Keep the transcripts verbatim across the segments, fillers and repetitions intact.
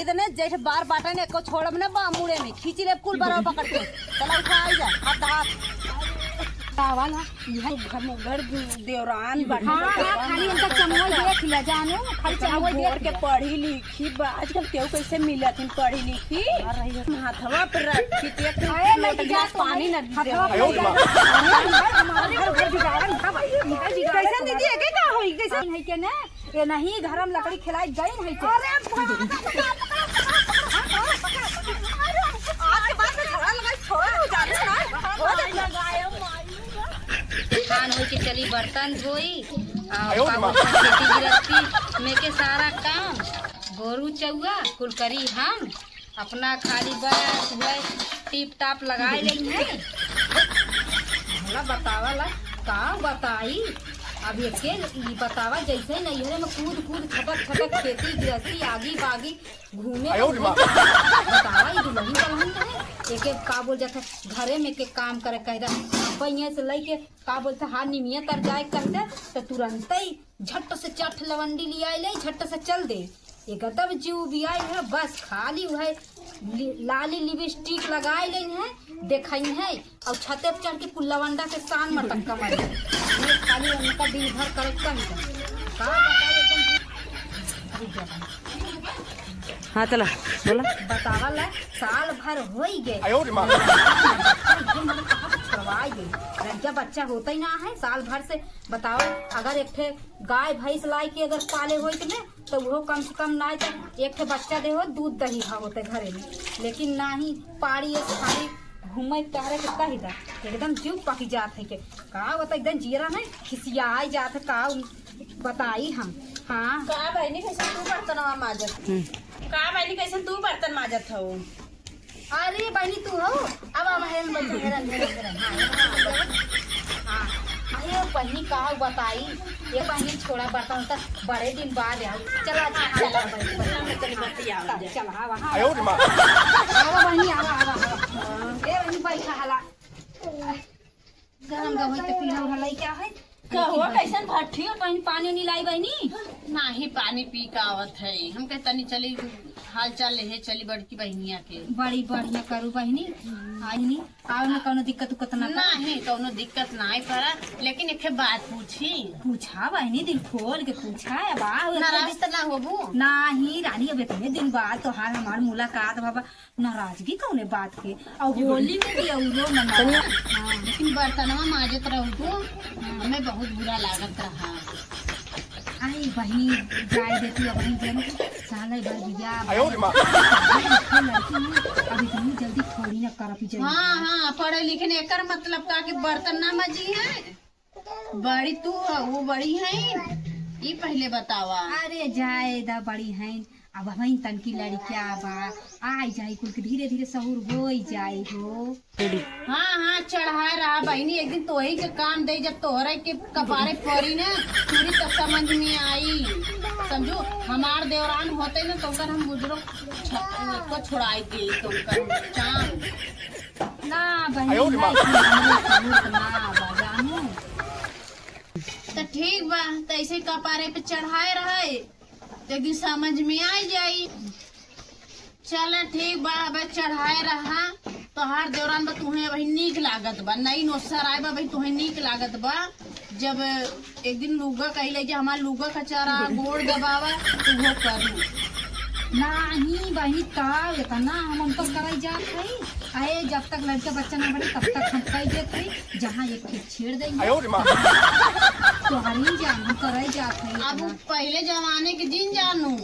इतने जैसे बार बाटा ने को छोड़ब ना बा मुड़े में, खींची ले कुल बरवा पकड़ के। चला उठा, आई जा, हाथ हाथ। का वाला? यह घर में घर देवरान बाटे। हाँ, हाँ, खाली इनका चमोल देख ले जानू, खाली चमोल देख के ले। पढ़ी लिखी बा, आजकल केहू कैसे मिलत हिन पढ़ी लिखी? हथवा पे रखी, एक अरे, लोटा लेके जा, गिलास पानी ना दे। हथवा पे लेके जा। हमार घर, घर बिगाड़न, हाँ भाई, ये बिगाड़न। कैसे दीदी, एके का होई? कैसे? है के ना? ये नहीं, घर में लकड़ी खिलाई गई है के? अरे बाप रे बाप। आज के बाद में झगड़ा लगाई, छोड़, जाने ना। खान होई के चली बर्तन धोई, आ, आयो का रे माँ। बोलते हैं, खेती गृहस्थी में के सारा काम, गोरू चौआ कुल करी हम, अपना खाली बस वह टीप टाप लगाए लेई है। भला बतावा ला, का बताई? अब एके ई बतावा, जैसे नैहरे में कूद कूद छटक छटक खेती गृहस्थी आगी बागी घूमे आयो रे माँ। बतावा, ई दुल्हन कलहन है, एके का बोल जाता, घरे में के काम करे कह दे, अब यहाँ से लेके का बोलते, हाँ, निमिया तर जाए कह दे, तो तुरंत ही झट से चार ठे लवंडी लियाई ले, झट से चल दे। एकदम जीव बियाई है, बस खाली वह लि-, लाली लिपस्टिक लगाई ले है, देखई है, और छते पे चढ़ के कुल लवंडा के शान मटक्का मारी। ये खाली उनका दिन भर करे कही का। का बताई, एकदम हाँ, चला, बोला। बतावा ला, साल भर होई गए। आयो रे माँ। एकदम मतलब कहाँ से छोड़वाई गई? लड़का बच्चा होता ही ना है, साल भर से बताओ, अगर एक ठे गाय भैंस लाई के अगर पाले होइत में, तो वो कम से कम ना तो एक ठे बच्चा दे हो, दूध दही खा होते घरे में, लेकिन ना ही पाड़ी ऐसे खाली घूमे टहरे के कही दा, एकदम जीव पकी जात है के। का होता एकदम जियरा है, खिसियाई जात है, का बताई हम। हाँ। का बहिनी, कैसे तू बर्तनवा माजत? हम्म। का बहिनी, कैसे तू बर्तन माजत हो? अरे बहिनी, तू हो? अब, अब हेल बच्चा, हेरन, हेरन, हेरन। हाँ, हाँ, हाँ। अरे बहिनी, का बताई? ये बहिनी, छोड़ा बर्तन, तो बड़े दिन बाद आओ। चला, अच्छा, चला, बहिनी, चला, चला, बतिया, चला, चला, आवा, हाँ। आयो रे माँ। आवा बहिनी, आवा, आवा, आवा। ए बहिनी, बैठा हला। गरम गरम होई त पीला उला लइके आ है। का हुआ, कैसन भट्ठी और पानी, पानी उनी लाई बहिनी? नाही, पानी पी के आवत है। हम कहे तनी चली हाल चाल लेहे चली बड़की बहिनिया के। बड़ी बढ़िया करू बहिनी। आई नी, आवे में कौनो दिक्कत उक्कत ना पड़ा? नाही, कौनो दिक्कत नाही पड़ा, लेकिन एक ठे बात पूछी। पूछा बहिनी, दिल खोल के पूछा। अब आ, नाराज त ना होबू? नाही रानी, अब इतने दिन बाद तोहार हमार मुलाकात बाबा, नाराजगी कौने बात के? और होली में भी औरो मनाओ। तनिया। हाँ। लेकिन बर्तनवा माजत रहू तू, हमें बहुत बुरा लागत रहा। आई बहिनी, जाए दे तू, अब हम जन साले भर बिया। आयो रे माँ। लड़की है, अब इतनी जल्दी थोड़ी ना करपी जाए। हाँ, हाँ, पढ़े लिखे ने एकर मतलब का कि बर्तन ना मजी है? बड़ी तू ह, वो बड़ी है, ई पहिले बतावा। अरे जाए दा, बड़ी है, अब हम तनकी लड़किया बा, आई जाई कुल के, धीरे धीरे सहूर होई जाई हो। हाँ, हाँ, चढ़ाए रहा बहिनी, एक दिन तोही के काम दे, जब तोहरे के कपारे पड़ी ना चूड़ी, तब समझ में आई। समझू, हमार देवरान होते ना, तो ओकर हम बुजुर्ग छ-, को छोड़ाई दे, तो ओकर चांद। ना बहिनी, आयो रे माँ। ना, हमरे सहूर ना बा, जानू। त ठीक बा, त ऐसे कपारे पे चढ़ाए रहे, त एक दिन समझ में आ जाई। चल ठीक बा, अब चढ़ाए रहा, तोहार देवरान बा, तुहें अबही नीक लागत बा, नई नोसर आए बा, अबही तुहें नीक लागत बा। जब एक दिन लुगा कही ले जे हमार लुगा कचारा, गोड़ दबावा, तो वो करू। नाही बहिनी, का इतना हम उनका कराई जात हई? अरे जब तक लड़का बच्चा ना बने तब तक हम कही देत हई, जहाँ एक ठे छेड़ देंगे। आयो रे माँ। तोहरी जान हम कराई जात हई अब इतना। पहिले जमाने के जिन जानू।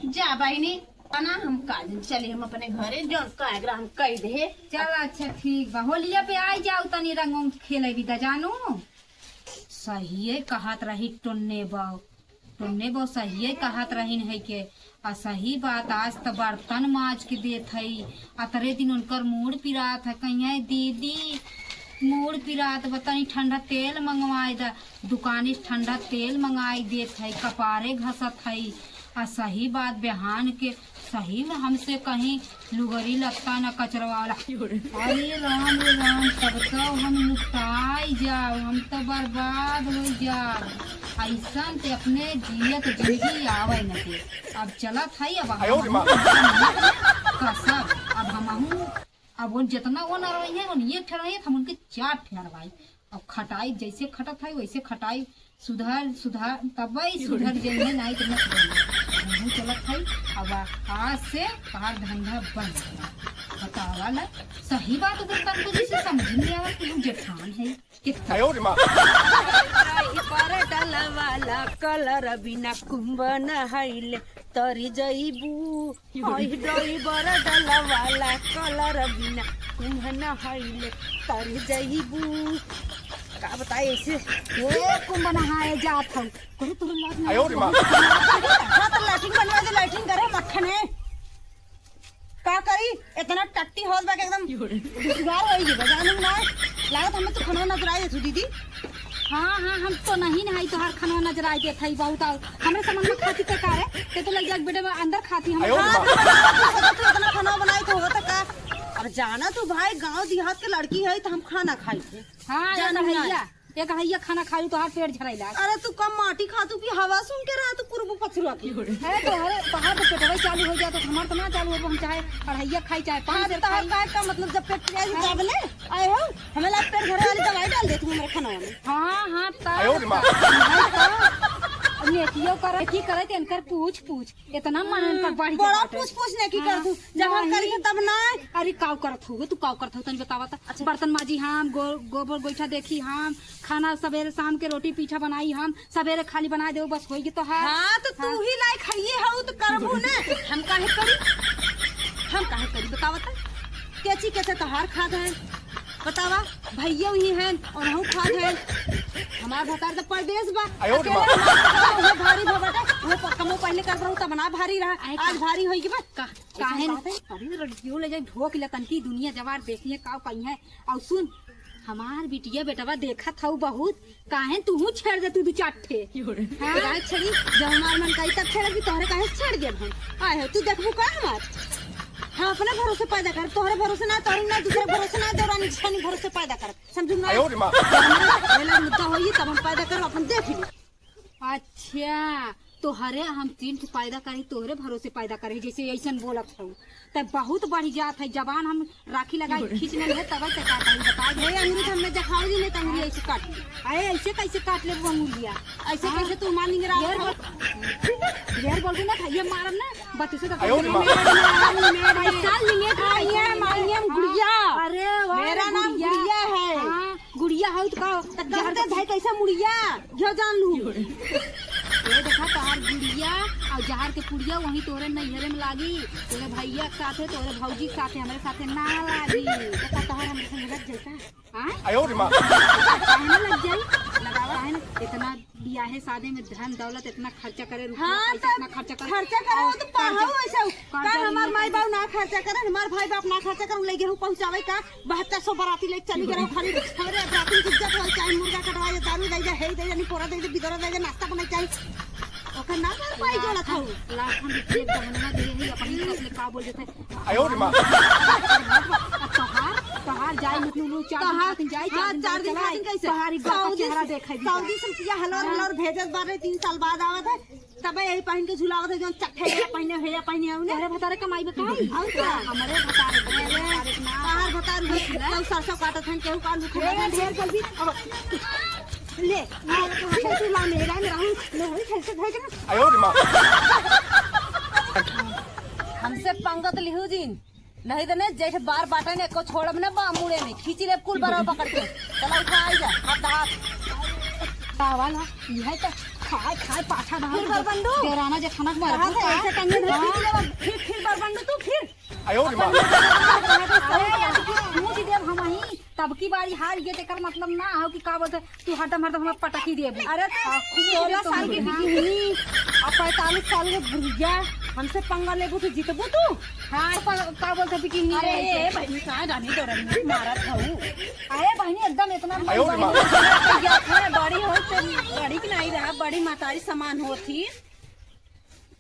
जा बहिनी, ना हम का दिन चली हम अपने घरे, जौन का एकरा हम कह दे। चल अच्छा ठीक बा, होलिया पे आई जाऊ, तनी रंग उंग खेले भी दा जानू। सहिए कहत रही टुन्ने बहू, टुन्ने बहू सहिए कहत रहिन है के, आ सही बात, आज त बर्तन माज के देत हई, अतरे दिन उनकर मूड़ पिरात है, कहिए दीदी मूड़ पिरात बा, तनी ठंडा तेल मंगवाए दा, दुकानी से ठंडा तेल मंगाई देत हई, कपारे घसत हई, आ सही बात, बिहान के सही में हमसे कहीं लुगरी लत्ता न कचरवाला। अरे राम रे राम, तब तो हम लुटाई जाओ, हम तो बर्बाद हो जाओ। ऐसन ते अपने जियत जिंदगी आवे न दे। अब चलत हई, अब हम कसब, अब हमहू अब वो जितना वो ना रही है, वो एक ठहराई है, हम उनके चार ठहरवाई। अब खटाई जैसे खटत है, वैसे खटाई सुधर, सुधर, तबे सुधर जइहे, नाहीं तो न सुधर। हमहू चलत है, अब आज से तोहार धंधा बंद। बतावा ला, सही बात ओकर तनको जैसे समझ में आवत कि हम जेठान है। कितना? ड्राइवर डलवाला कलर बिना कुंभ नहाइले तरी जइबू। ओही ड्राइवर डलवाला कलर बिना कुंभ नहाइले तरी जइबू। का बताई ऐसे? ए, कुंभ नहाए जात हऊ। कोई तोर लाज नहीं। हाँ, तो लैट्रिन बनवा दे, लैट्रिन करे मक्खन है। का करी, इतना टट्टी होत बा कि एकदम दुश्वार होई गई बा, जानू ना। लागत हमें तू खाना नजराई देतू दीदी। हाँ, हाँ, हम तो नहीं नहाई, तोहार खाना नजराई देत हई बहुत। और हमरे समझ में खाती के का रे? ते तो लग जाए बेटे में अंदर खाती हम। हाँ, तो बनावा तू, सोचा तू इतना खाना बनाई तो होता का? अब जाना तू भाई, गांव देहात के लड़की है तो हम खाना खाई थे। हाँ, जानू ना। एक हइया खाना खाई, तोहार पेट झराई लाग। अरे, तू कम माटी खातू की हवा सूंघ के रहा, तू कुरबू पथुरा की। है तो, अरे, तोहार तो पेटवा चालू हो जाए, तो हमार तो ना चालू हो, हम चाहे अढ़ैया खाई, चाहे पाँच हाँ, बेर तोहार खाई। का, का मतलब, जब पेट फुला जी हाँ। तब ले आए हो, हमें ला पेट भरे वाली दवाई डाल दे तू हमारे खाना में। हाँ, हाँ, तब आयो रे माँ। का, नहीं तो, नेकियो करे, नेकी करे, तो इनकर पूछ, पूछ। इतना मन उनका हाँ, बढ़ गया बड़ा बाटे। पूछ पूछ नेकी हाँ, करतू। जब हम नहीं। करी तब ना। अरे काव करत हो, तू काव करत हो, तनी बतावा त। अच्छा। बर्तन माजी हम, गो-, गोबर गोइठा देखी हम, खाना सबेरे शाम के रोटी पीठा बनाई हम, सबेरे खाली बना देउ, बस होई गई तोहार। हाँ, तो तू हाँ। ही लायक हइये हऊ तो करबू ने। हम काहे करी? हम काहे करी बतावा त? केची केचे तोहार खाद है? बतावा, भइया उही हैं, ओनहू खात हैं। हमार भतार तो परदेस बा। आयो रे माँ। अकेले हमार भतार उहे भारी भा बाटे, उहे प-, कमो पहिले करत रहू तब ना भारी रहा, आए आज का? भारी होई के बा। का-, काहे न? बात है, अभी तो लड़कियों ले जाए ढोक ले तनकी दुनिया जवार देखिए का कही है। और सुन, हमार बिटिया बेटवा देखत हऊ बहुत, काहे तुहू छेड़ दे तू दू चार ठे? हाँ? काहे छेड़ी? जब हमार मन कही तब छेड़ब कि तोहरे काहे से छेड़ देब हम? आए हो, तू देखबू का हमार? हम अपने भरोसे पैदा करब, तोहरे भरोसे ना, तोहरे ना, दूसरे भरोसे ना, देवरानी जेठानी भरोसे पैदा करब, समझू ना? आयो रे माँ। पहले मुद्दा होई तब हम पैदा करब, अपन देख ली। अच्छा, तोहरे हम तीन ठे पैदा करी, तोहरे भरोसे पैदा करी, जैसे ऐसन बोलत हऊ। तब बहुत बढ़ जात है, जबान हम राखी लगाई खींच ले है, तब से का कही बता दे। हे अंगुरी सामने देखाओ जी, नहीं तो अंगुरी ऐसे काट ली। अरे ऐसे कैसे काट लेबू अंगुरिया? ऐसे हाँ। कैसे तू मार निंगे रात ढेर को? बोल-, ढेर बोलबू ना, भैया मारब ना, बत्तीस से तो आयो रे माँ। limit, limit, limit। पैसा limit है, आइए, आइए, हाँ। गुड़िया। अरे वाह, मेरा नाम गुड़िया। गुड़िया है। हाँ, गुड़िया हऊ तो का? तो जहर कहते के भाई कैसे मुड़िया? यो जान लू। ये देखा तोहार गुड़िया और जहर के पुड़िया वहीं तोरे नैहरे में लागी, तोरे भैया के साथे, तोरे भौजी के साथे, हमरे साथे ना लागी। देखा तोहार हमरे संग लग जाई का? हाँ? आयो रे माँ। काहे ना लग जाई? लगावा है ना, इतना बियाहे शादी में धन दौलत इतना खर्चा करे, रुपया हाँ, पैसा तब इतना खर्चा करे। खर्चा करे हो और तो पाहू खर्चा, ऐसे। का खर्चा हमार नहीं माई बाप ना खर्चा करे, हमार भाई बाप ना खर्चा करे, ले गेहूं पहुंचावे का? बहत्तर सौ बराती लेके चली गए, खाली हमरे बराती की इज्जत हो, चाहे मुर्गा कटवाए, दारू दे दे, हे दे दे, निपोरा दे दे, बिदरा दे दे, नाश्ता बनाए, चाहे ओकर ना घर पाई जोड़त हऊ। लाखन रुपये गहनवा दिए है, अपनी तरफ ले का बोल देते हैं? आयो रे माँ। अब तोहार, तोहार जाए, मतलब, लोग चार दिन तोहार, खातिर जाए, हाँ, चार दिन चार दिन चला, खातिर कैसे? तोहार एक बार का सऊदी चेहरा से, देखाई दी। सऊदी से रुपया हलोर, हाँ। हलोर भेजत बारे, तीन साल बाद आवत है। तबे यही पहिन के झुलावत है, जौन चट्टे के पहिने, हेया पहिने आउने। अरे भतारे कमाई बताई। और का? हमरे भतारे के, अरे, भतारे के ना। बाहर भतार में, केहू सरसों काटत हन, केहू कान उखाड़त हन। ढेर बोलबी। अब ले, ले, तू ला मेरा में रहू, ले, ले, खेल से भाग ना। आयो रे माँ। हमसे पंगत लिहू जिन। नहीं तो नहीं, जैसे बार बाटा ने को छोड़ब ना बा मुड़े में, खींची लेब कुल बरवा पकड़ के। चला उठा, आई जा, हाथ हाथ। का वाला, यह तो खाए, खाए पाछा बाहर फिर बरबंडू? देवराना जे खाना मार कहाँ से ऐसे टंगे धर हाँ। खींच लेब, फिर, फिर बरबंडू तू फिर। आयो रे माँ। अरे, पूछ देब हम ही, तब की बारी हार गए, तेकर मतलब ना हो कि का बोलते, तू हरदम, हरदम हमरा पटकी देबू। अरे, तो आ, खूब सोलह साल के बिकिनी, आ, पैंतालीस साल के बुढ़िया, हमसे पंगा लेबू तो जीतबू तू? हाँ, प-, का बोलत है बिकिनी अरे, रे? ए, बहिनी, कहाँ जानी तो रही, मारत हऊ। अरे, बहिनी, एकदम इतना आयो रे माँ। बड़ी हो, तो बड़ी की नहीं रहा, बड़ी मतारी समान होत ही।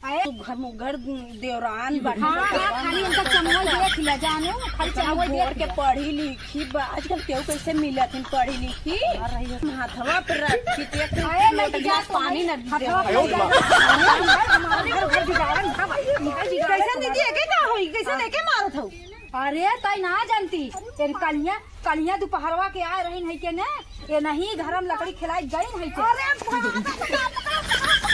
अरे, तू घर मुगर देवरान बाटे। हाँ, हाँ, खाली इनका चमोई देख लिया जानू, खाली चमोई देख के लिया। पढ़ी लिखी बा, आजकल केहू कैसे मिलत है पढ़ी लिखी? हथवा पे रखी, एक अरे, लोटा गिलास पानी न दे। हथवा पे हमारे घर, घर बिगाड़न, हाँ, भाई, घर बिगाड़न। कैसे दीदी, एके का होई? कैसे लेके मारत हो? अरे, तई ना जानती, तेरी कलिया, कलिया दोपहरवा के आए रही नहीं के ने, ये नहीं घर में लकड़ी खिलाई गई नहीं के। अरे बाप रे बाप।